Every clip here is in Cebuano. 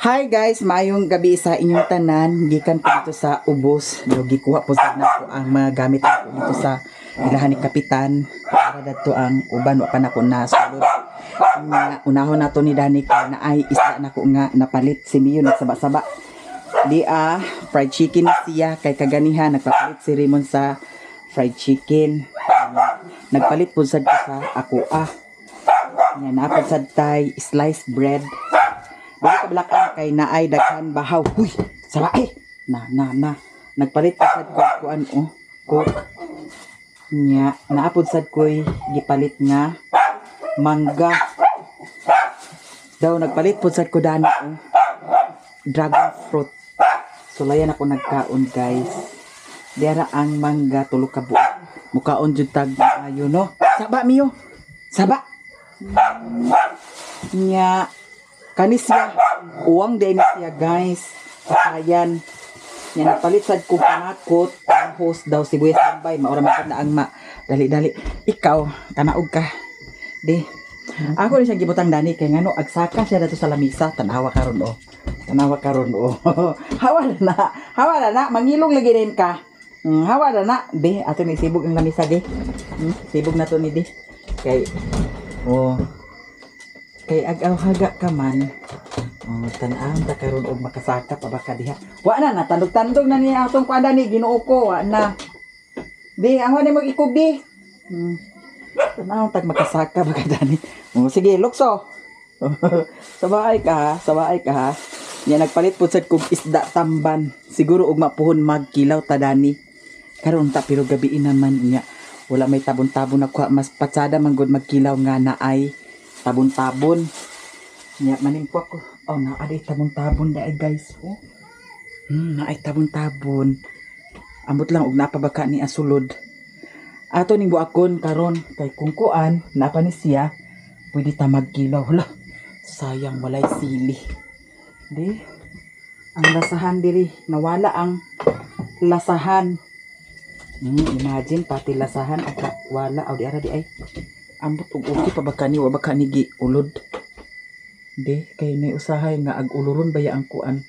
Hi guys, maayong gabi sa inyong tanan. Gikan ko dito sa ubos. Daw gikuha po sa nako ang mga gamit nako dito sa ilahan ni Kapitan. Para dadto ang uban wa pa nako nasulod. Nga unahon nato ni Dani kay naay isda nako nga napalit si Mio nagsaba-saba. Di ah, fried chicken siya kay kaganiha nagpapalit si Raymond sa fried chicken. Nagpalit po sad ko sa ako ah. Nga naapod sad tay sliced bread. Dili ka balakan kay naay daghan bahaw. Huy, saba eh. Na na na. Nagpalit pa sad ko kuan oh. Coke. Nya, naapod sad ko'y gipalit nga mangga. Daw nagpalit pod sad ko dani oh. Dragon fruit. Sulayan ako nagkaon, guys. Diara ang mangga, tulo ka buok. Mukaon jud tag maayo, no. Saba, Mio. Saba. Nya kani siya uwang din siya, guys. Patayan. Nya nagpalit sad ko panakot, ang host daw sibuyas tambay maura man na ang ma. Dali dali. Ikaw kanaog ka. Di. Ako rin siyang gibutang dani kay ngano agsaka siya dato sa lamisa. Tanawa karon oh. Tanawa karon oh. Hawa na na. Hawa na na. Mangilong lagi din ka. Hawa na na. Di, ato ni sibog ang lamisa di. Sibog na to ni di. Kay oh. Kay ag-aw haga ka man. Oh, tan-awon ta karon og makasaka pa baka diha. Wa na na tandog-tandog na niya atong kuan ni Ginoo ko, wa na. Di, ang ni mag-ikog di. Tan-awon tag makasaka baka dani. Oh, sige, lukso. Sabaay ka ha, sabaay ka ha. Nya nagpalit pud sad kog isda tamban. Siguro og mapuhon magkilaw ta dani. Karon ta pero gabi naman niya. Wala may tabon-tabon na kuha, mas patsada man gud magkilaw nga naay tabon-tabon. Nya manimpo ko. Oh, naa ay tabon-tabon daay, guys. Oh. Naay tabon-tabon. Ambot lang og napabaka ni asulod. Ato ning buakon karon kay kung kuan napa ni siya pwede ta magkilaw. Hala, sayang walay sili. Di ang lasahan diri nawala ang lasahan. Imagine pati lasahan at wala aw di ara di ay. Ambot og okay pa baka ni wa baka ni gi ulod. Di kay may usahay nga ag uluron baya ang kuan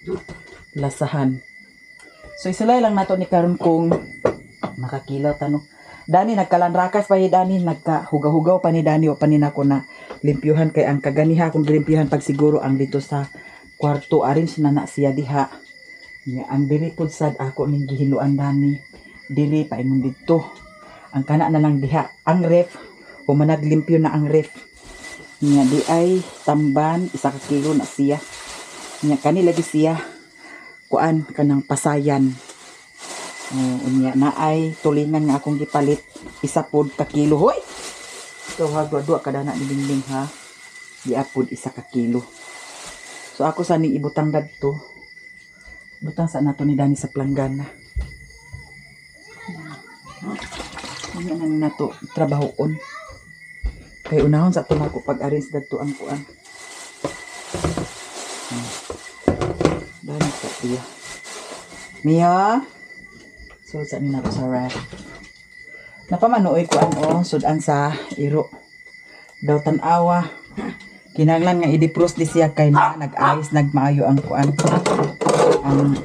lasahan. So isulay lang nato ni karon kung makakilaw tano. Dani nagkalanrakas pa ni Dani, nagkahugaw-hugaw pa ni Dani o pa ni nako na limpyuhan kay ang kaganiha kung gilimpyuhan pag siguro ang dito sa kwarto arrange na na siya diha. Nya ang diri pud sad ako ning gihinuan dani. Diri paingon didto. Ang kana na lang diha ang ref human naglimpyo na ang ref. Nya di ay tamban 1 ka kilo na siya. Nya kani lagi siya kuan kanang pasayan. Oh, unya na ay tulingan nga akong gipalit 1 pod ka kilo. Hoy. So ha duwa kada na ni Lingling ha. Di apod 1 ka kilo. So ako sa ning ibutang dadto. Butang sa nato ni Dani sa planggana. Unya na ni nato trabahoon. Kay unahon sa ato nako pag-arrange dadto ang kuan. Dani sa iya. Mia. So sa ni nato sa ref. Napamanuoy kuan oh, sudan sa iro. Daw tan-awa. Kinahanglan nga i-defrost di siya kay na nag-ice nagmaayo ang kuan. Ang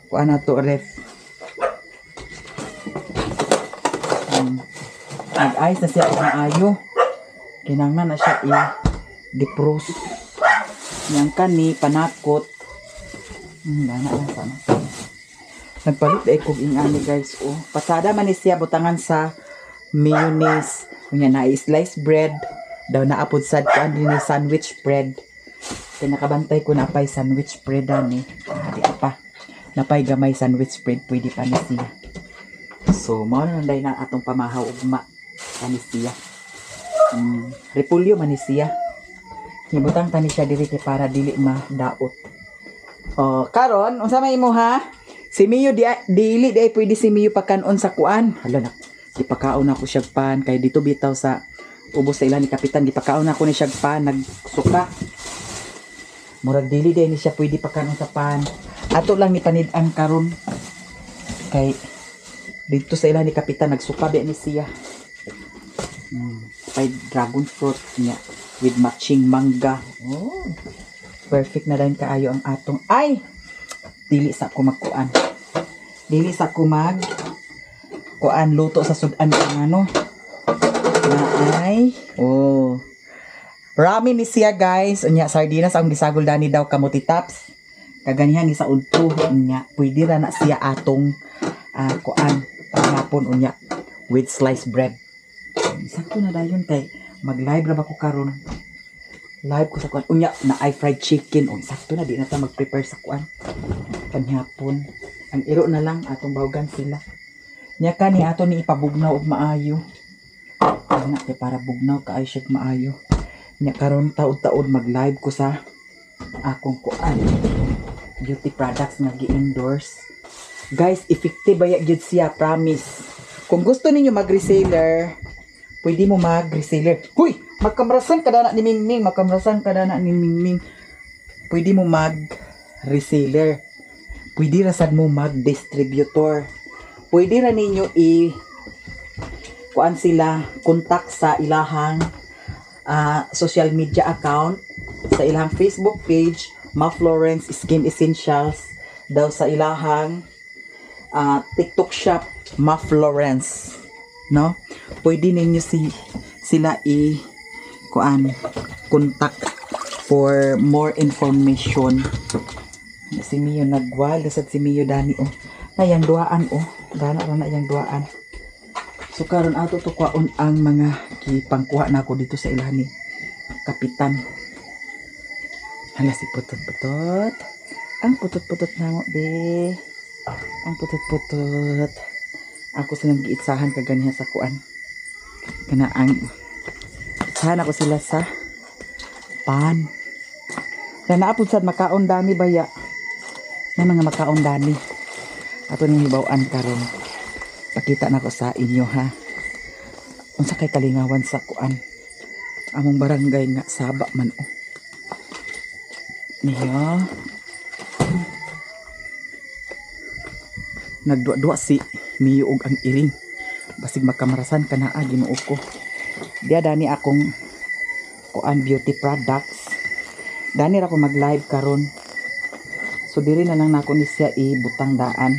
kuan nato ref. Nag-ice na siya og maayo. Kinahanglan na siya i-defrost. Yang kani panakot. Dana lang sana. Nagpalit ay kog ingani, guys. Oh, pasada man ni siya butangan sa mayonnaise. Unya na slice bread. Daw naapod sad kuan din ni sandwich bread. Kay nakabantay ko na pay sandwich bread ani. Ah, di pa. Napay gamay sandwich bread pwede pa ni siya. So mao na lang na atong pamahaw ugma ani siya. Repulyo man ni siya. Gibutang tani siya diri kay para dili madaot. Oh, karon unsa may imo ha? Si Mio di dili di ay pwede si Mio pakanon sa kuan. Hala na. Gipakaon ako siya pan kay dito bitaw sa ubos sa ilan ni kapitan gipakaon ako ni siya pan nagsuka. Murag dili di ni siya pwede pakanon sa pan. Ato lang ni panid-an karon kay dito sa ilan ni kapitan nagsuka ba ni siya. Pay dragon fruit niya with matching mangga. Oh. Perfect na din kaayo ang atong, ay, dili sa ko magkuan. Dili sa ko mag kuan, luto sa sudan kang ano. Na ay, oh. Ramen ni siya, guys. Unya sardinas ang gisagol dani daw, kamuti tops. Kaganihan ni sa udto, unya pwede ra na siya atong kuan panghapon unya with sliced bread. Sakto na dayon kay mag-live ra ba ko karon. Live ko sa kuan. Unya na ay fried chicken. Oh, sakto na, di na ta mag-prepare sa kuan. Panghapon. Ang iro na lang atong bawgan sila. Nya kani ato ni ipabugnaw og maayo. Ana kay para bugnaw kaayo siya maayo. Nya karon taod-taod mag-live ko sa akong kuan. Beauty products nga gi-endorse. Guys, effective baya gyud siya, promise. Kung gusto ninyo mag-reseller, pwede mo mag-reseller. Huy, magkamrasan ka na ni Mingming, magkamrasan ka na ni Mingming. Pwede mo mag-reseller. Pwede ra sad mo mag-distributor. Pwede ra ninyo i kuan sila, contact sa ilahang social media account, sa ilahang Facebook page, Ma Florence Skin Essentials daw, sa ilahang TikTok shop, Ma Florence, no? Pwede ninyo sila i kuan, contact for more information. Si Mio nagwal sad, si Mio dani, oh, na yang duaan, oh, dana ra na yang duaan. So karon ato to kwaon ang mga gipangkuha nako dito sa ilahan ni Kapitan. Hala si Putot-putot. Ang putot-putot namo be. Ang putot-putot. Ako silang giitsahan kaganiha sa kuan. Kana ang itsahan ako sila sa pan. Na naapod sad makaon dani baya. May mga makaon dani. Ato ning hibaw-an karon. Pakita nako sa inyo, ha. Unsa kay kalingawan sa kuan. Among barangay nga saba man, oh. Niya. Nagduwa-duwa si Mio og ang iring. Basig makamarasan ka na, ah, Ginoo ko. Diya dani akong kuan, beauty products. Dani ra ko mag-live karon. So diri na lang nako ni siya ibutang daan.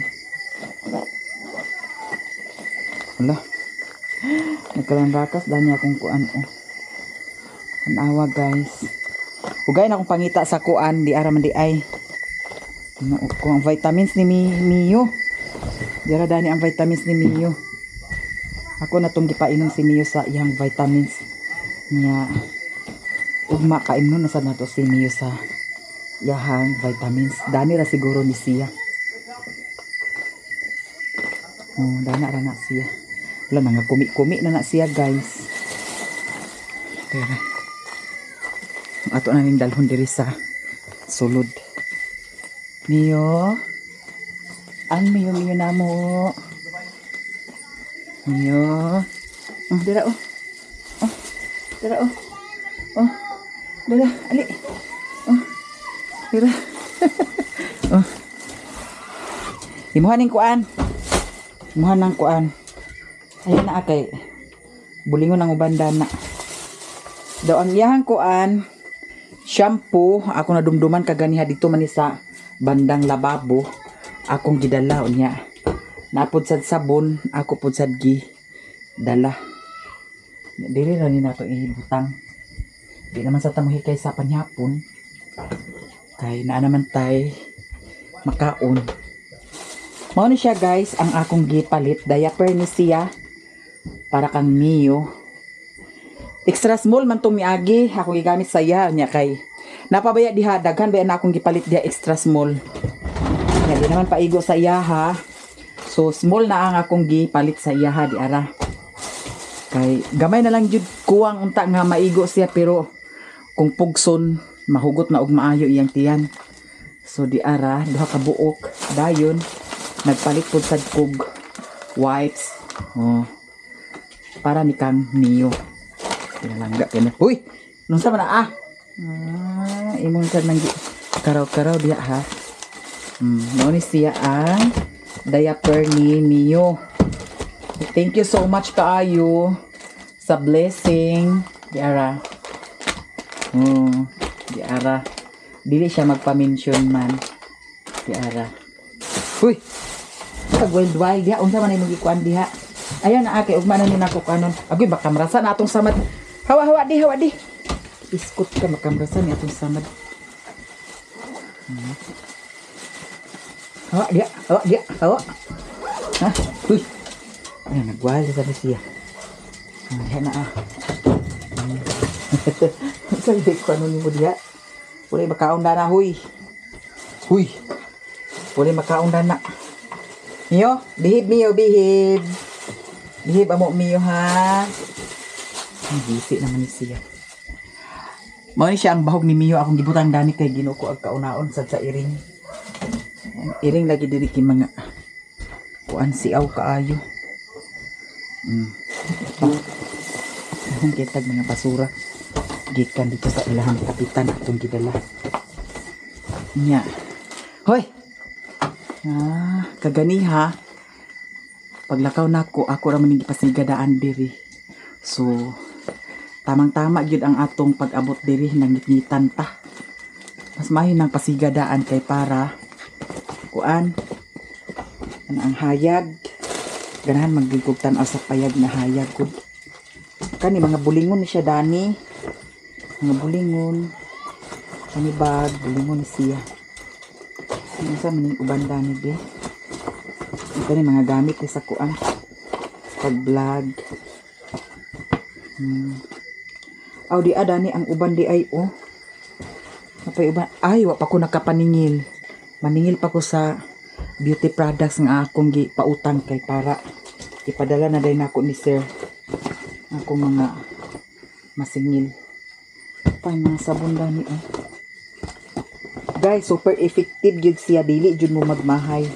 Wala. Nagkalanrakas dani akong kuan, oh. Tanawa, guys. Ugay na akong pangita sa kuan di ara man di ay. Ginoo ko, ang vitamins ni Mio. Dira dani ang vitamins ni Mio. Ako na tong gipainom si Mio sa iyang vitamins. Nya ugma kaimnon na sad nato si Mio sa iyahang vitamins. Dani ra siguro ni siya. Oh, dana ra na siya. Wala na nga kumi-kumi na na siya, guys. Tara. Ato na ning dalhon diri sa sulod. Mio. Ang Mio Mio namo. Mio. Oh, dira, oh. Oh. Dira, oh. Oh. Dira, ali. Oh. Dira. Oh. Imuha ning kuan. Imuha nang kuan. Ayun na kay bulingon ang uban dana. Daw ang iyahang kuan shampoo, ako nadumduman kaganiha dito man ni sa bandang lababo akong gidala. Unya napod sad sabon, ako pod sad gi dala. Dili ra ni nato ibutang, di naman sa tamuhi kay sa panyapon kay naa naman tay makaon. Mao ni siya, guys, ang akong gipalit. Diaper ni siya para kang Mio. Extra small man tong miagi akong gigamit sa iya nya kay napabaya diha, daghan baya na akong gipalit diha, extra small. Nya di naman paigo sa iya, ha. So small na ang akong gipalit sa iya, ha, di ara. Kay gamay na lang jud kuwang unta nga maigo siya, pero kung pugson mahugot na og maayo iyang tiyan. So di ara duha ka buok. Dayon nagpalit pud sad kog wipes. Oh. Para ni kang Mio. Pinalangga kini. Uy, nunsa man na, ah? Ah, imong sad nang karaw-karaw diha, ha. Mao ni siya ang diaper ni Mio. Thank you so much kaayo sa blessing. Di ara. Oh, di ara. Dili siya magpa-mention man. Di ara. Huy. Pag wild wild diha, unsa man imong gikuan diha? Ayaw na ake, ugma na ni nako kanon. Agoy, baka marasa na atong samad. Hawa hawa di, hawa di. Iskot ka, makamrasa ni atong samad. Hawa diha, hawa diha, hawa. Ha? Uy. Ay, nagwal sa siya. Ah, diha na ah. Sa hindi ko ano nimo diha. Wala makaon na huy. Huy. Wala makaon na. Mio, bihib Mio, bihib. Bihib amo Mio ha. Ay, gisi naman ni siya. Mao ni siya ang bahog ni Mio akong gibutang dani kay Ginoo ko ag kaunaon sad sa iring. Ang iring lagi diri kay mga kuan siaw kaayo. Akong kitag mga basura. Gikan dito sa ilahang kapitan atong gidala. Nya. Hoy. Ah, kaganiha. Paglakaw nako, ako ra man ning gipasigadaan diri. So, tamang-tama gyud ang atong pag-abot diri, nangitngitan ta. Mas maayo nang pasigadaan kay para kuan ano ang hayag. Ganahan magyud tan-aw sa payag na hayag gud. Kani mga bulingon ni siya dani. Mga bulingon. Kani bag, bulingon ni siya. Ano sa maning uban dani be? Kani mga gamit ni sa kuan. Pag-vlog. Aw di adani ang uban di ay oh. Napay uban. Ay, wa pa ko nakapaningil. Maningil pa ko sa beauty products nga akong gi pautang kay para ipadala na day nako ni sir akong mga masingil. Pa mga sabon dani oh. Guys, super effective gyud siya, dili jud mo magmahay.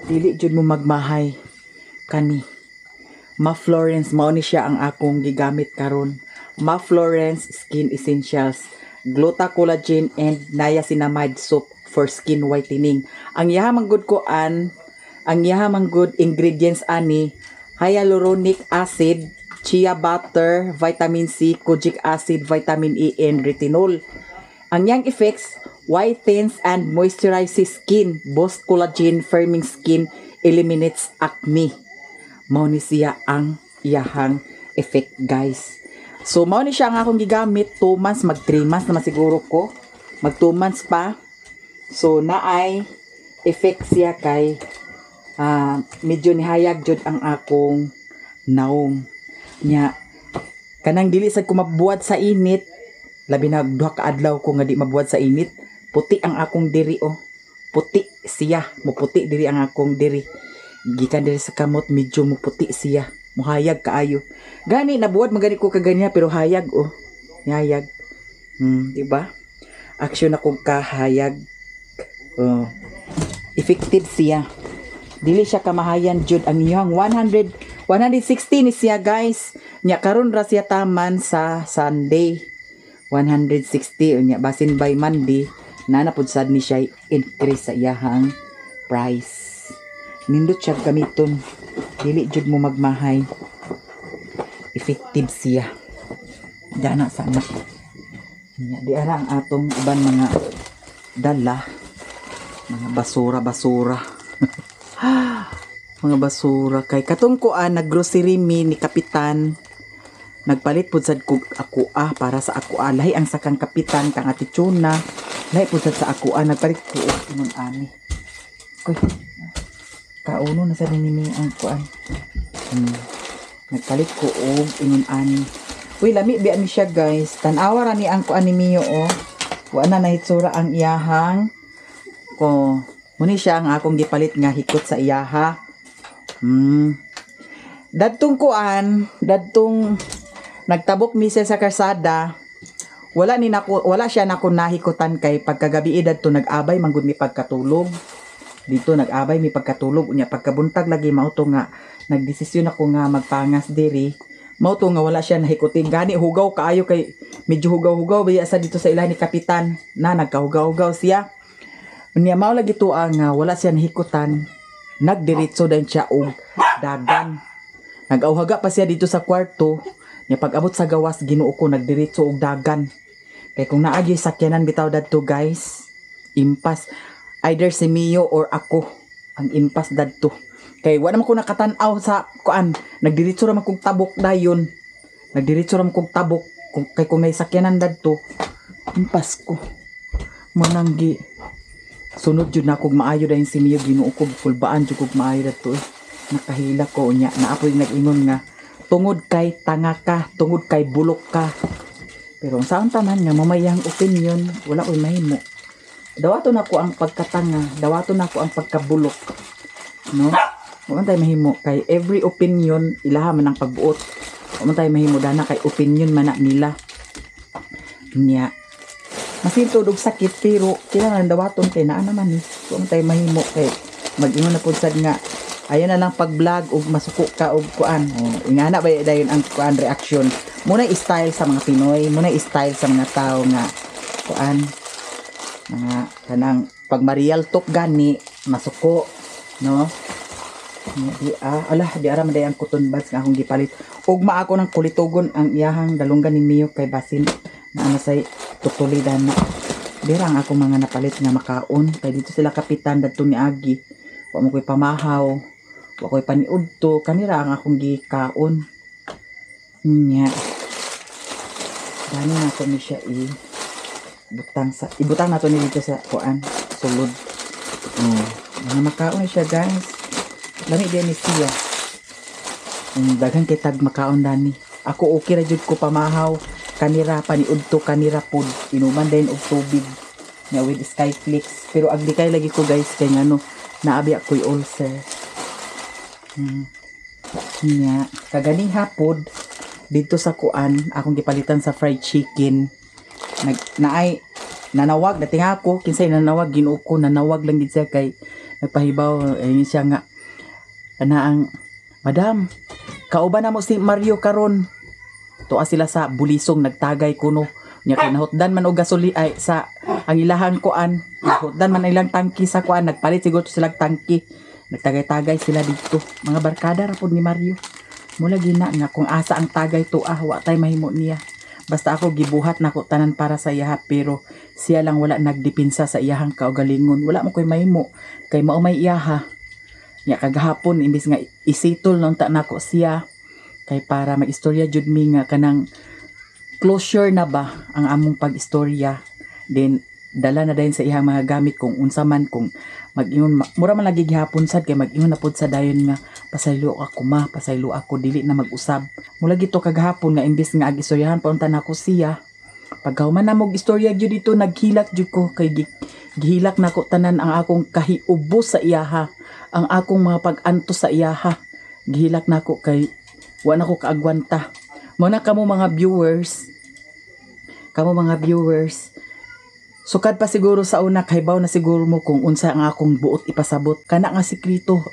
Dili jud mo magmahay kani. Ma Florence, mao ni siya ang akong gigamit karon. Ma Florence Skin Essentials, Gluta Collagen and Niacinamide Soap for skin whitening. Ang iyaha man gud ko an, ang iyaha man gud ingredients ani hyaluronic acid, chia butter, vitamin C, kojic acid, vitamin E, and retinol. Ang iyang effects, whitens and moisturizes skin, boosts collagen, firming skin, eliminates acne. Mao ni siya ang iyahang effect, guys. So mao ni siya ang akong gigamit 2 months, mag 3 months naman siguro ko. Mag 2 months pa. So naay effect siya kay medyo nihayag jud ang akong naong. Nya kanang dili sad ko mabuhat sa init, labi na duha ka adlaw ko nga di mabuhat sa init, puti ang akong diri oh. Puti siya, muputi diri ang akong diri. Gikan diri sa kamot medyo muputi siya, muhayag kaayo. Gani nabuhat man gani ko kaganiya pero hayag oh. Hayag. Di ba? Action akong kahayag. Oh. Effective siya. Dili siya kamahayan jud ang iyang 100 160 ni siya, guys. Nya karon ra siya taman sa Sunday. 160 unya basin by Monday na na pud sad ni siya increase sa iyahang price. Nindot siya gamiton. Dili jud mo magmahay. Effective siya. Dana sana. Nya di ara ang atong uban mga dala. Mga basura-basura. Mga basura kay katong kuan naggrocery mi ni kapitan. Nagpalit pud sad kog ako ah para sa ako ah. Lahi ang sakang kapitan kang Ate Chuna. Lahi pud sad sa ako ah nagpalit ko og ingon ani. Koy. Kauno na sa ni ang kuan. Nagpalit ko og ingon ani. Uy, lami biya ni siya, guys. Tan-awa ra ni ang kuan ni Mio oh. Wa na nahitsura ang iyahang ko. Muni siya ang akong gipalit nga hikot sa iyaha. Dadtong kuan, dadtong nagtabok mi siya sa karsada. Wala ni nako, wala siya nako nahikutan kay pagkagabi dadto nag-abay man gud mi pagkatulog. Dito nag-abay mi pagkatulog, unya pagkabuntag lagi mao to nga nagdesisyon ako nga magpangas diri. Mao to nga wala siya nahikutin. Gani hugaw kaayo kay medyo hugaw-hugaw baya sa dito sa ilahan ni kapitan na nagkahugaw-hugaw siya. Unya mao lagi to ang wala siya nahikutan. Nagdiretso din siya og dagan. Nag-awhaga pa siya dito sa kwarto. Nya pag-abot sa gawas, Ginoo ko, nagdiretso og dagan. Kay kung naa gyud sakyanan bitaw dadto, guys, impas. Either si Mio or ako ang impas dadto. Kay wa naman ko nakatan-aw sa kuan, nagdiretso ra man kog tabok dayon. Nagdiretso ra man kog tabok kung kay kung nay sakyanan dadto, impas ko. Manang gi sunod jud na kog maayo dayon si Mio. Ginoo ko, kulbaan jud kog maayo dadto eh. Nakahilak ko unya naapoy nag-ingon nga tungod kay tanga ka, tungod kay bulok ka. Pero ang saan taman nga mamayang opinion, wala ko'y mahimo. Dawato na ko ang pagkatanga, dawato na ko ang pagkabulok. No? Wa man tayo mahimo kay every opinion ilaha man ang pagbuot. Wa man tayo mahimo dana kay opinion man na nila. Nya. Masinto og sakit pero kailangan dawaton kay naa naman eh. Wa man tayo mahimo kay mag-ingon na pud sad nga ayo na lang pag-vlog ug masuko ka og kuan. Oh, ingana ba dayon ang kuan reaction. Muna style sa mga Pinoy, muna style sa mga tao nga kuan, mga kanang pag ma-real talk gani masuko, no? Di ah, ala, di ara man ang cotton buds nga akong gipalit. Ugma ako ng kulitugon ang iyahang dalunggan ni Mio kay basin na ana say tutulidan na. Dira ang akong mga napalit nga makaon kay dito sila kapitan dadto ni Agi. Wa mo ko'y pamahaw, wa ko'y paniudto, kanira ang akong gikaon. Nya. Dani na ko ni siya i butang sa ibutang nato ni dito sa kuan sulod. Oh, mga makaon ni siya, guys. Lami din ni siya. Daghan kay tag makaon dani. Ako okay ra jud ko pamahaw kanira paniudto kanira pod inuman din og tubig nga with Skyflix, pero aglikay lagi ko, guys, kay ngano naabi ako'y ulcer. Nya kaganing hapod dito sa kuan akong gipalitan sa fried chicken, nag naay nanawag dating ako. Kinsay nanawag? Ginoo ko, nanawag lang gid siya kay nagpahibaw eh, siya nga ana ang, "Madam, kauban na mo si Mario karon." Tuwa sila sa Bulisong, nagtagay kuno nya kay nahutdan man og gasoli ay sa ang ilahang kuan, nahutdan man ang ilang tangki sa kuan, nagpalit siguro sila tangki, nagtagay-tagay sila dito. Mga barkada ra pod ni Mario. Mula gina nga kung asa ang tagay to, ah, wa tay mahimo niya. Basta ako gibuhat nako tanan para sa iyaha, pero siya lang wala nagdipinsa sa iyahang kaugalingon. Wala mo koy mahimo kay mao may iyaha. Nya kagahapon, imbis nga isitol nung ta nako siya kay para maistorya jud mi nga kanang closure na ba ang among pag-istorya, then dala na dayon sa iyang mga gamit kung unsa man kung mag-ingon mura man lagi gihapon sad kay mag-ingon na pud sa dayon nga, "Pasaylo ako, ma, pasaylo ako, dili na mag-usab." Mula gito kagahapon nga imbis nga ag-istoryahan pa unta nako siya, pagkahuman na mog istorya gyud dito, naghilak jud ko kay gihilak nako tanan ang akong kahiubos sa iyaha, ang akong mga pag-antos sa iyaha. Gihilak nako kay wa na ko kaagwanta. Mo na kamo mga viewers, kamo mga viewers, sukad pa siguro sa una kahibaw na siguro mo kung unsa ang akong buot ipasabot. Kana nga sekreto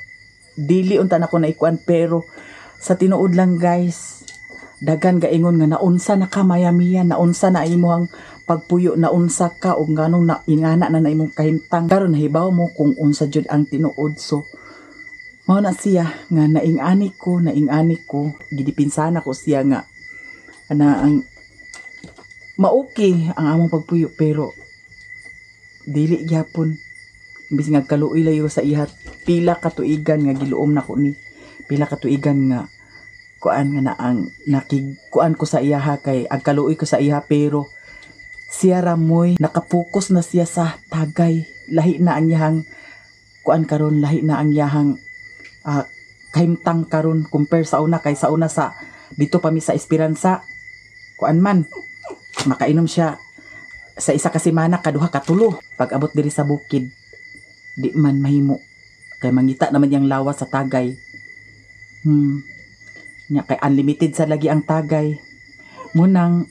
dili unta nako na ikuan, pero sa tinuod lang, guys, daghan gaingon nga naunsa na ka, mayamiya, naunsa na imong pagpuyo, naunsa ka og nganong na ingana na na imong kahimtang. Karon nahibaw mo kung unsa jud ang tinuod. So mao na siya nga naing-ani ko, naing-ani ko, gidipinsana ko siya nga ana ang mauki ang among pagpuyo, pero dili gyapon. Imbis nga kaluoy layo sa iha, pila ka tuigan nga giluom nako ni, pila ka tuigan nga kuan nga naang nakig kuan ko sa iyaha kay ang kaluoy ko sa iha, pero siya ramoy nakapokus na siya sa tagay. Lahi na ang iyahang kuan karon, lahi na ang iyahang kahimtang karon compare sa una, kay sa una sa dito pa mi sa Esperanza, kuan man, makainom siya sa isa ka semana kaduha, katulo. Pag abot diri sa bukid, di man mahimo kay mangita naman yang lawas sa tagay. Nya kay unlimited sa lagi ang tagay. Munang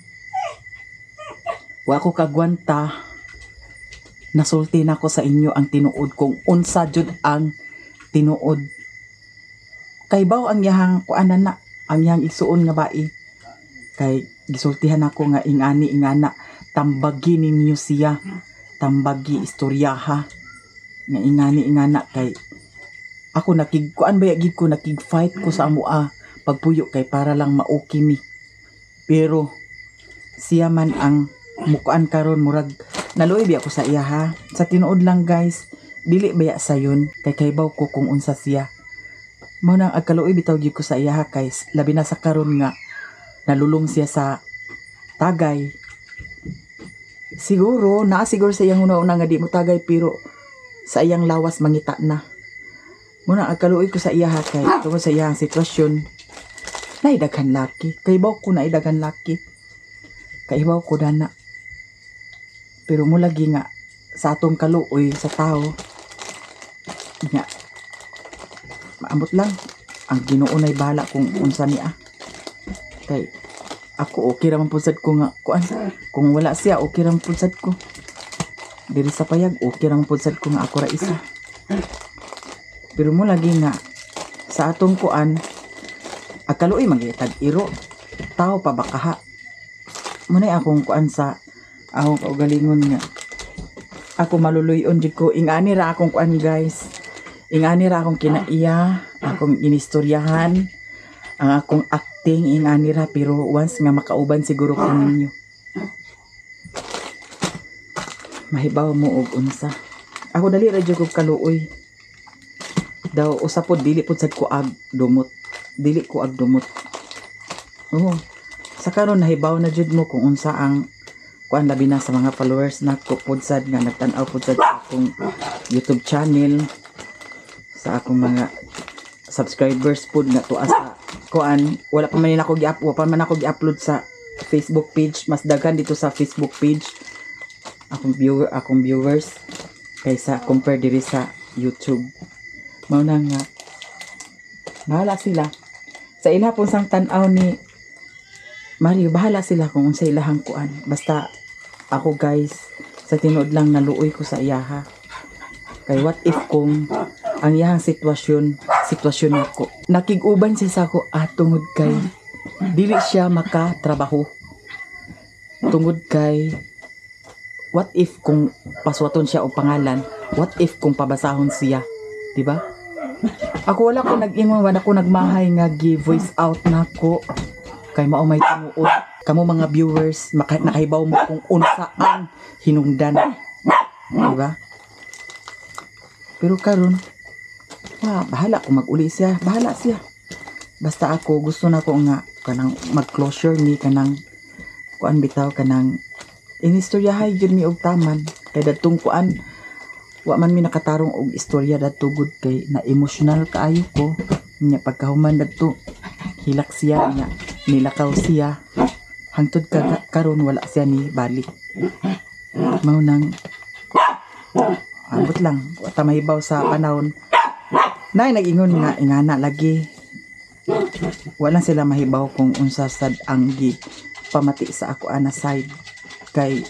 wa ko kagwanta, nasulti na ko sa inyo ang tinuod kung unsa jud ang tinuod. Kay baw ang yahang kuanan na ang iyang igsuon nga bai kay gisultihan ako nga ingani ingana, tambagi ninyo siya, tambagi, istoryaha nga ingani ingana, kay ako nakig kuan ba gid ko, nakig fight ko sa amoa pagpuyo kay para lang mauki mi, pero siya man ang Mukuan karon, murag naluoy biya ko sa iya ha. Sa tinuod lang, guys, dili baya sayon kay kaybaw ko kung unsa siya. Mao nang agkaluoy bitaw gyud ko sa iya ha, guys. Labi na sa karon nga nalulong siya sa tagay. Siguro, naa siguro sa iyang una-una nga di mo tagay, pero sa iyang lawas mangita na. Mao na agkaluoy ko sa iya ha, kay tungod sa iyang sitwasyon, naay daghan laki. Kaibaw ko naay daghan laki. Kaibaw ko dana. Pero mo lagi nga sa atong kaluoy sa tao nga maamot lang, ang Ginoo nay bahala kung unsa niya. Kay ako, okay ra man pud sad ko nga kuan, kung wala siya, okay ra man pud sad ko diri sa payag, okay ra man pud sad ko nga ako ra isa. Pero mo lagi nga sa atong kuan, agkaluoy magyatag iro tao pa bakaha mo na akong kuan sa akong kaugalingon nga ako maluluyon jud ko. Ingani ra akong kuan, guys, ingani ra akong kinaiya, akong inistoryahan ang akong acting, ingani ra. Pero once nga makauban siguro ko ninyo, mahibaw mo og unsa ako. Dali ra jud kog kaluoy daw. Usa pod, dili pod sad ko ag dumot, dili ko ag dumot. Oo, sa karon nahibaw na jud mo kung unsa ang kuan, labi na sa mga followers nako pod sad nga nagtan-aw pod sad sa akong YouTube channel, sa akong mga subscribers pod nga tuwa sa kuan. Wala pa man ako gi-upload sa Facebook page. Mas daghan dito sa Facebook page akong viewers kaysa compare diri sa YouTube. Mao na nga bahala sila sa ila pong sang tan-aw ni Mario. Bahala sila kung unsa ilahang kuan. Basta ako, guys, sa tinuod lang, naluoy ko sa iyaha. Kay what if kung ang iyahang sitwasyon, sitwasyon nako? Nakig-uban siya sa ako ah, tungod kay dili siya makatrabaho, tungod kay what if kung paswaton siya og pangalan, what if kung pabasahon siya, di ba? Ako, wala ko nag-ingon, wala ko nagmahay nga gi voice out nako kay mao may tinuod. Kamo mga viewers, nakahibaw mo kung unsa ang hinungdan, di ba? Pero karon, ah, bahala kung mag-uli siya, bahala siya. Basta ako, gusto na ko nga kanang mag-closure ni, kanang kuan bitaw, kanang inistoryahay jud mi og taman. Kay dadtong kuan, wa man mi nakatarong og istorya dadto gud kay na emotional kaayo ko. Nya pagkahuman dadto, hilak siya nya, nilakaw siya. Hangtod ka karon wala siya ni balik. Mao nang ambot lang, wa ta mahibaw sa panahon. Nay nag-ingon nga ingana lagi. Wala sila mahibaw kung unsa sad ang gi pamati sa ako ana side. Kay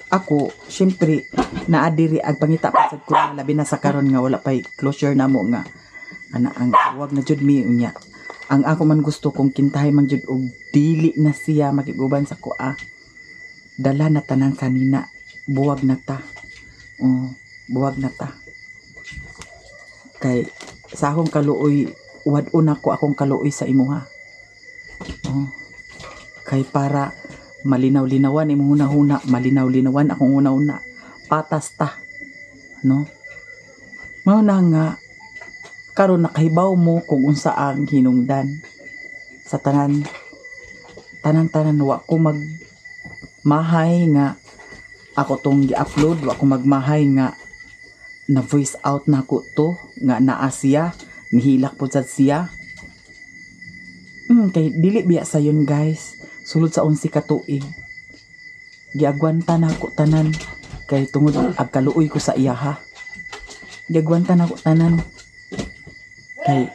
ako, syempre, naa diri ag pangita pa sad ko na, labi na sa karon nga wala pay closure namo nga ana ang wag na jud mi unya. Ang ako man gusto kung kintahay man jud og dili na siya makiguban sa kuha. Dala na tanan kanina, buwag na ta. Oh, buwag na ta. Kay sa akong kaluoy, wad-on ako akong kaluoy sa imuha. Oh. Kay para malinaw-linawan imong hunahuna, malinaw-linawan akong hunahuna. Patas ta. No? Mao na nga karon nakahibaw mo kung unsa ang hinungdan sa tanan, tanan-tanan. Wa ko mag mahay nga ako tong gi-upload, wa ko magmahay nga na voice out na ko to nga naa siya, nihilak po sad siya. Kay dili biya sayon, guys. Sulod sa 11 ka tuig giagwanta na ako tanan kay tungod agkaluoy ko sa iya ha. Giagwanta na ako tanan kay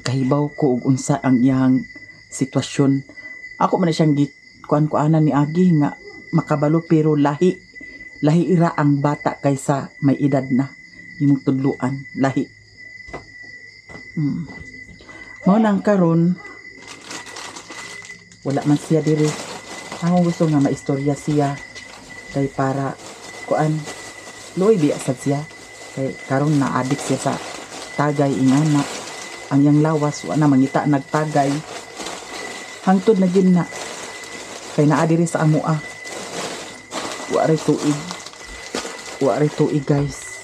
kahibaw ko og unsa ang iyang sitwasyon. Ako man na siyang kuan kuanan ni agi nga makabalo, pero lahi lahi ra ang bata kaysa may edad na imong tudluan, lahi. Mao nang karon wala man siya diri. Akong gusto nga maistorya siya kay para kuan, luoy biya sad siya kay karon na addict siya sa tagay ingana. Ang iyang lawas wa na mangita nagtagay. Hangtod na gyud na. Kay naa diri sa amoa. Wa ray tuig. Wa ray tuig, guys.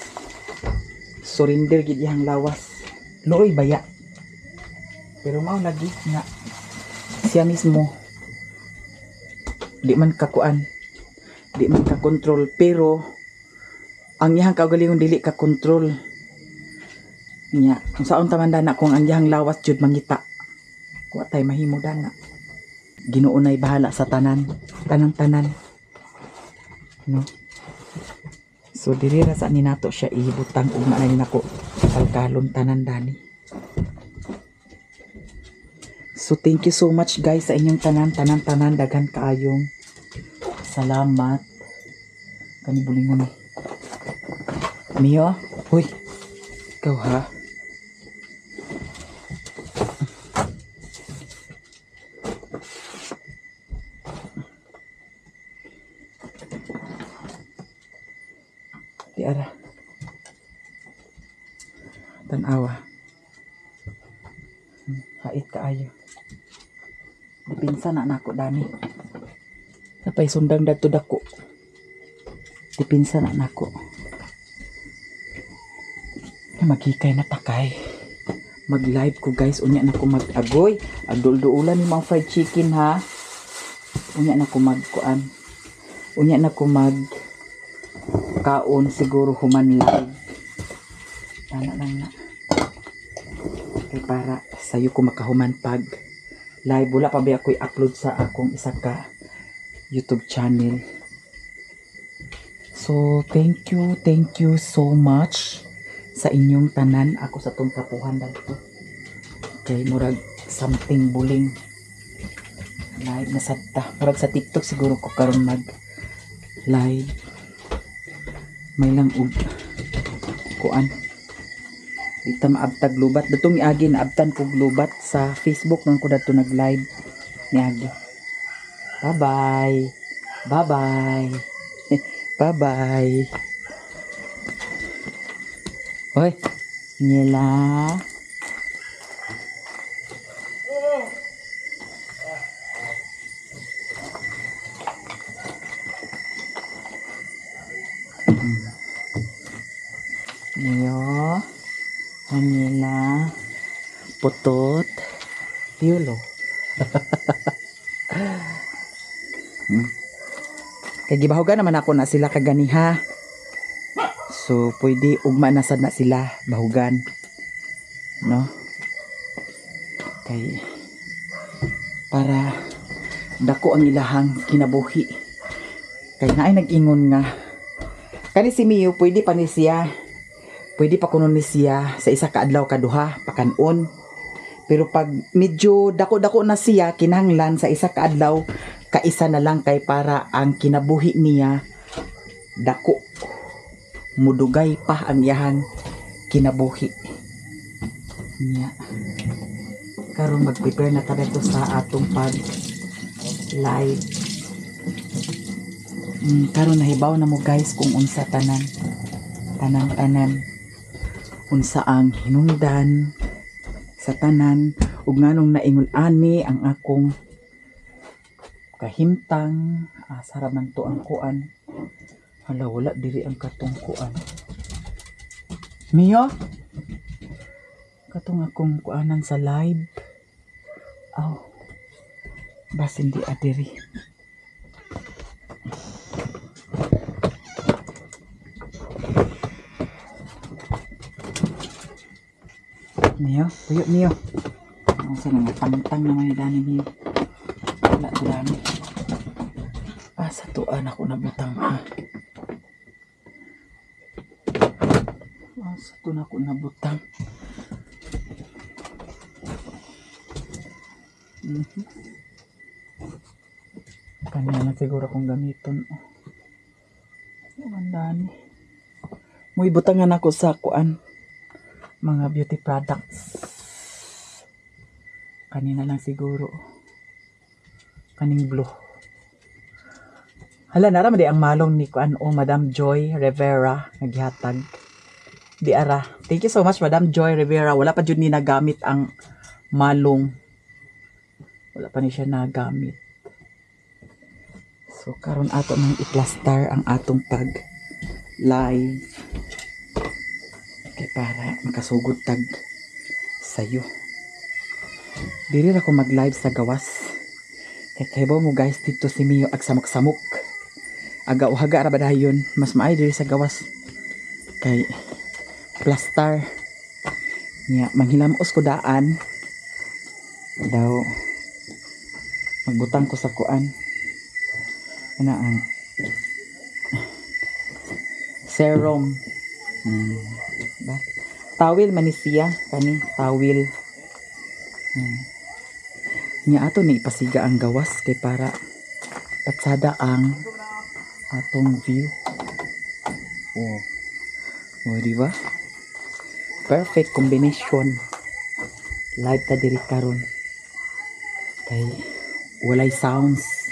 Surrender gid iyang lawas. Luoy baya. Pero mao lagi nga siya mismo di man kakuan, di man ka control, pero ang iyang kaugalingon dili ka control nya. Unsaon ta man dana kung ang iyang lawas jud mangita? Wa tay mahimo dana. Ginoo nay bahala sa tanan, tanang tanan, no? So diri ra sa ni nato siya ibutang. Ugma na ni nako kalkalon tanan dani. So thank you so much, guys, sa inyong tanan, tanan, tanan. Daghan kaayong salamat. Kani bulingon ni Mio. Huy, ikaw ha. Di ara. Tanawa. Hait kaayo. Dipinsa na nako dani. Napay sundang dadto dako. Dipinsa na nako. Ay, maghikay na takay. Mag-live ko, guys. Unya na ko mag-agoy. Agdul-duulan ni mga fried chicken ha. Unya na ko magkuan. Unya na ko mag kaon siguro human live. Tana lang na. Kay para sayo ko makahuman pag live. Wala pa ba ako i-upload sa akong isa ka YouTube channel. So, thank you so much sa inyong tanan. Ako sa tong kapuhan dito. Kay murag something buling. Live na sad ta. Murag sa TikTok siguro ko karon mag live. May lang og kuan. Di ta maabtag lubat. Datong niagi naabtan kog lubat sa Facebook nung ko dadto nag-live niagi. Bye-bye. Bye-bye. Bye-bye. Hoy, Nila. Niyo. Anila. Putot. Piulo. Kay gibahugan naman ako na sila kaganiha. So pwede ugma na sad na sila bahugan. No? Kay para dako ang ilahang kinabuhi. Kay naay nag-ingon nga kani si Mio pwede pa ni siya. Pwede pa kuno ni siya sa isa ka adlaw kaduha pakanon. Pero pag medyo dako-dako na siya, kinahanglan sa isa ka adlaw kaisa na lang kay para ang kinabuhi niya dako, mudugay pa ang iyahang kinabuhi niya. Karon mag-prepare na ta dito sa atong pag live. Karon nahibaw na mo, guys, kung unsa tanan, tanan tanan, unsa ang hinungdan sa tanan ug nganong naingon ani ang akong kahimtang. Asa ra man to ang kuan? Hala, wala diri ang katong kuan. Mio, katong akong kuanan sa live. Aw, basin di adiri. Mio, puyo Mio. Ang sa nga tangtang naman ni Dani Mio. Wala to Dani. Asa to ako nabutang ha? Asa to na ako nabutang? Kanya na siguro akong gamiton. Oh, ang dami. Muy butangan ako sa kuan. Mga beauty products. Kanina lang siguro. Kaning blue. Hala, nara man di ang malong ni kuan o Madam Joy Rivera naghihatag. Di ara. Thank you so much, Madam Joy Rivera. Wala pa jud ni nagamit ang malong. Wala pa ni siya nagamit. So karon ato nang i-plaster ang atong pag live kay para makasugod tag sayo. Diri ra ko mag-live sa gawas. Kay kahibaw mo, guys, dito si Mio ag samok-samok. Aga uhaga ra ba dayon, mas maayo diri sa gawas. Kay plaster. Nya manghilamos ko daan. Daw magbutang ko sa kuan. Ana ang serum. Ba? Tawil man ni siya kani, tawil. Nya ato ni ipasiga ang gawas kay para patsada ang atong view. Oh. Oh, di ba? Perfect combination. Live ta diri karon. Kay walay sounds.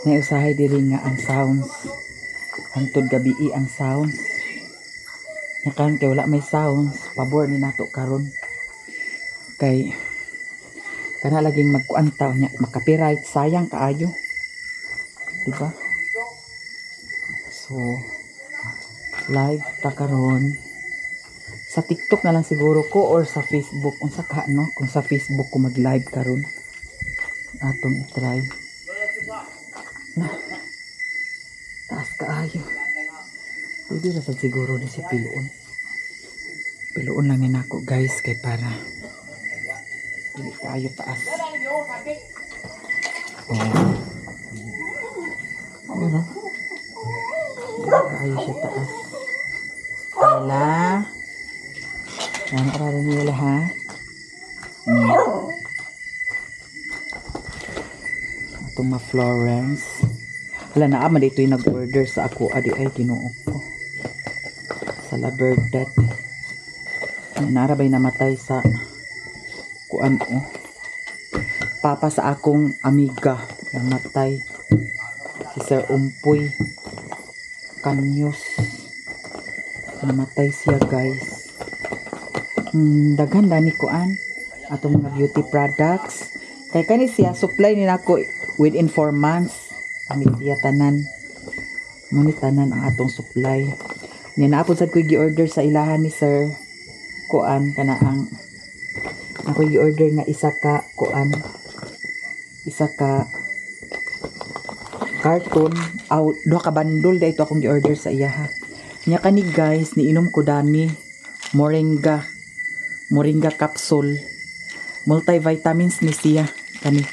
Nay usahay diri nga ang sounds. Hangtod gabi ang sounds. Nya karon kay wala may sounds, pabor ni nato karon. Kay kana laging magkuan ta nya maka-copyright, sayang kaayo. Di ba? So live ta karon sa TikTok na lang siguro ko or sa Facebook, unsa ka, no, kung sa Facebook ko mag-live karon, atong i-try na. Taas kaayo. Pwede ra sad siguro ni siya piloon. Piloon lang ni nako, guys, kay para dili kaayo taas. Oh, ano, dili kaayo siya taas. Wala. Yan, aralan nila ha. Atong ma Florence. Wala na ama dito yung nag-order sa ako. Adi ay Ginoo ko. Sa La Verdad. Narabay namatay sa kuan oh. Papa sa akong amiga namatay. Si Sir Umpoy Kanyos. Namatay siya, guys. Daghan dani kuan atong mga beauty products. Kay kani siya supply ni nako within 4 months. Kami siya tanan. Muni tanan ang atong supply. Nya naapod sad ko gi-order sa ilahan ni Sir kuan, kana ang ako gi-order nga isa ka kuan, isa ka carton aw duha ka bundle dito akong gi-order sa iyaha. Nya kani, guys, niinom ko dani moringa, moringa capsule, multivitamins ni siya. Kani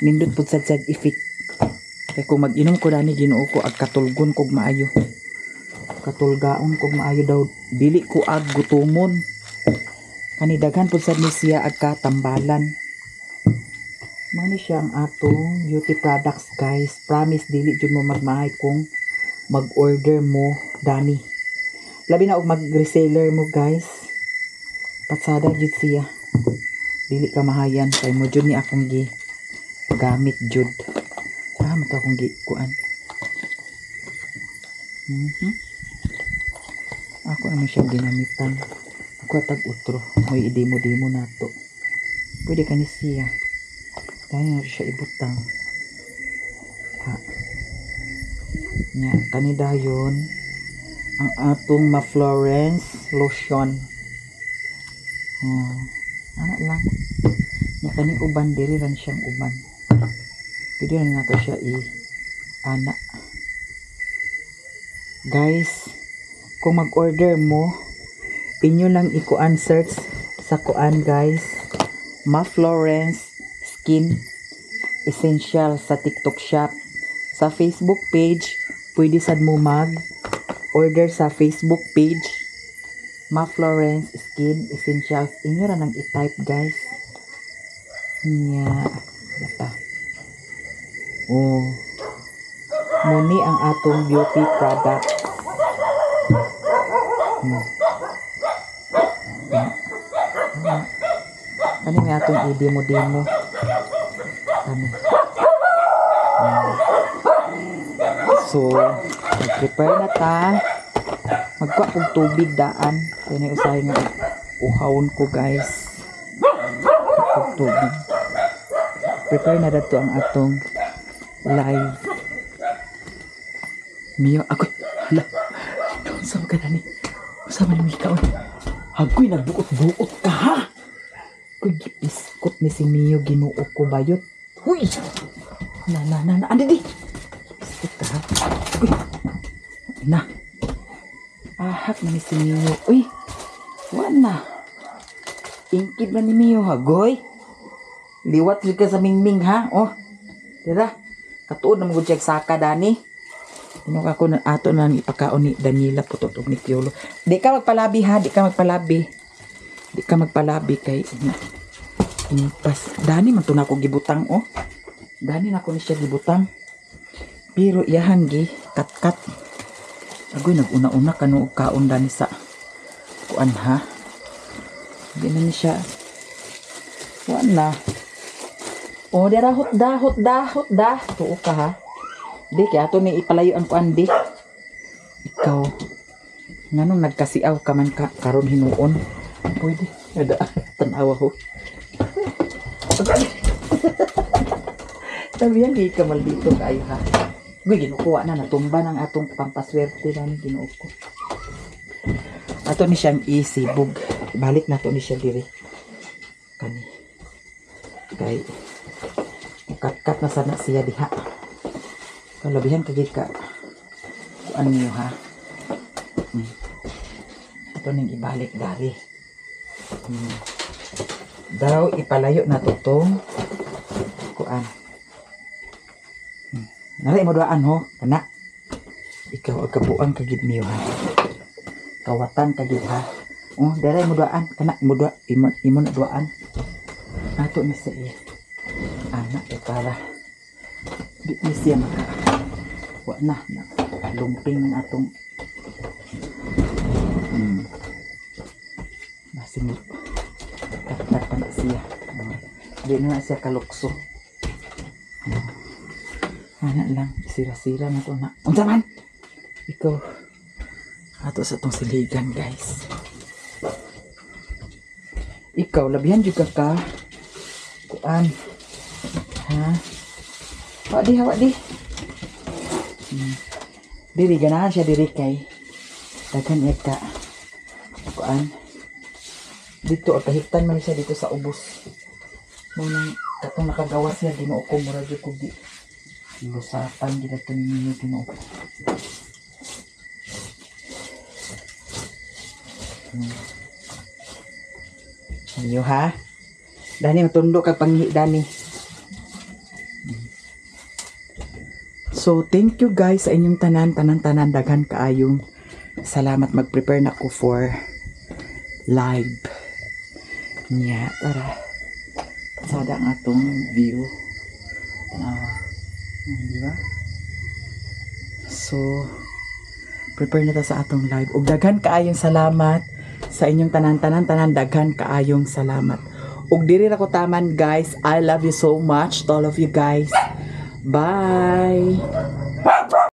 nindot pud sad sad effect kay kung mag-inom ko dani, Ginoo ko, ag katulgon kog maayo, katulgaon kog maayo daw, dili ko ag gutomon. Kani daghan pud sad ni siya ag katambalan. Mao ni siya ang atong beauty products, guys. Promise, dili jud mo magmahay kung mag-order mo dani, labi na og mag reseller mo, guys. Patsada jud siya, dili ka mahayan kay mo jud ni akong gi gamit jud. Ah, mo to akong gi kuan. Ako naman siyang ginamitan. Ako tag utro may i-demo-demo nato. Pwede ka ni siya dahil na siya ibutang ha. Nya kani dayon ang atong ma Florence lotion. Ana lang. Nya kani uban, diri ran siyang uban, pwede rin nato siya i ana. Guys, kung mag-order mo, inyo lang ikuan, search sa kuan, guys, Ma Florence Skin Essential sa TikTok Shop, sa Facebook page. Pwede sad mo mag order sa Facebook page, Ma Florence Skin Essentials. Inyo ra nang i-type, guys. Nya pa oh, muni ang atong beauty products. Kani may atong i-demo-demo kani. So mag-prepare na ta, magkuha og tubig daan kay na usahay nga uhawon ko, guys, og tubig. Prepare na dato ang atong live. Mio, agoy. Hala. Unsa man ka dani? Unsa man ni kaon? Agoy, nagbuot-buot ka ha. Kuy, gipiskot ni si Mio, Ginoo ko bayot. Huy! Na na na na, andi di. Piskot ka ha. Agoy. Na. Ahak na ni si Mio. Uy. Wala. Ingkid man ni Mio, hagoy. Liwat jud ka sa mingming ha. Oh. Dira. Katuod na mo gud siya saka dani. Ino ka ko na ato na lang ipakaon ni Daniela putot og ni Piolo. Di ka magpalabi ha, di ka magpalabi. Di ka magpalabi kay na. Impas. Dani man to na ako gibutang oh. Dani na ko ni siya gibutang. Pero iyahan gi kat-kat. Agoy, naguna-una kanu og kaon dani sa kuan ha. Di na ni siya. Kuan na. Oh, dira hot da, hot da, hot da. Tuo ka ha. Di kaya ato ni ipalayo ang kuan di. Ikaw nganong nagkasiaw ka man ka karon hinuon? Pwede. Ada tan-awa ho. Tabi yan, di ka maldito kayo ha. Uy, ginukuha na, natumba ng atong pampaswerte na ni Ginoo ko. Ato ni siyang isibog. Balik na to ni siya diri. Kani. Kay kat-kat na sana siya diha. Kalabihan kagid ka. Kuan niyo ha. Ato ning ibalik dari. Daw ipalayo na to tong kuan. Nara imo duaan ho, kana. Ikaw ang kabuang kagid niyo ha. Kawatan kagid ha. Oh, dara imo duaan kana, imo dua, imo, imo na duaan. Ato ni sa iya. Ana eh para di ni siya maka wa na, na lumping ng atong Basin kat pa na siya. Di na na siya kalukso. Ana lang, sira-sira na to na. Unsa man? Ikaw ato sa tong siligan guys. Ikaw labihan jud ka ka kuan. Ha? Wa di ha, wa di. Diri ganahan siya diri kay daghan iya ka kuan. Dito kahiptan man siya dito sa ubos. Mo nang katong nakagawa siya, Ginoo ko, mura jud ko gi lusapan gid ato ninyo, Ginoo ko. Ayo ha. Dani matundo kag panghi dani. So thank you guys sa inyong tanan tanan tanan, daghan kaayong salamat. Mag-prepare na ko for live. Nya tara. Sada ang atong view. Tanawa. Di ba? So prepare na ta sa atong live. Ug daghan kaayong salamat sa inyong tanan tanan tanan, daghan kaayong salamat. Ug diri ra ko taman guys. I love you so much to all of you guys. Bye.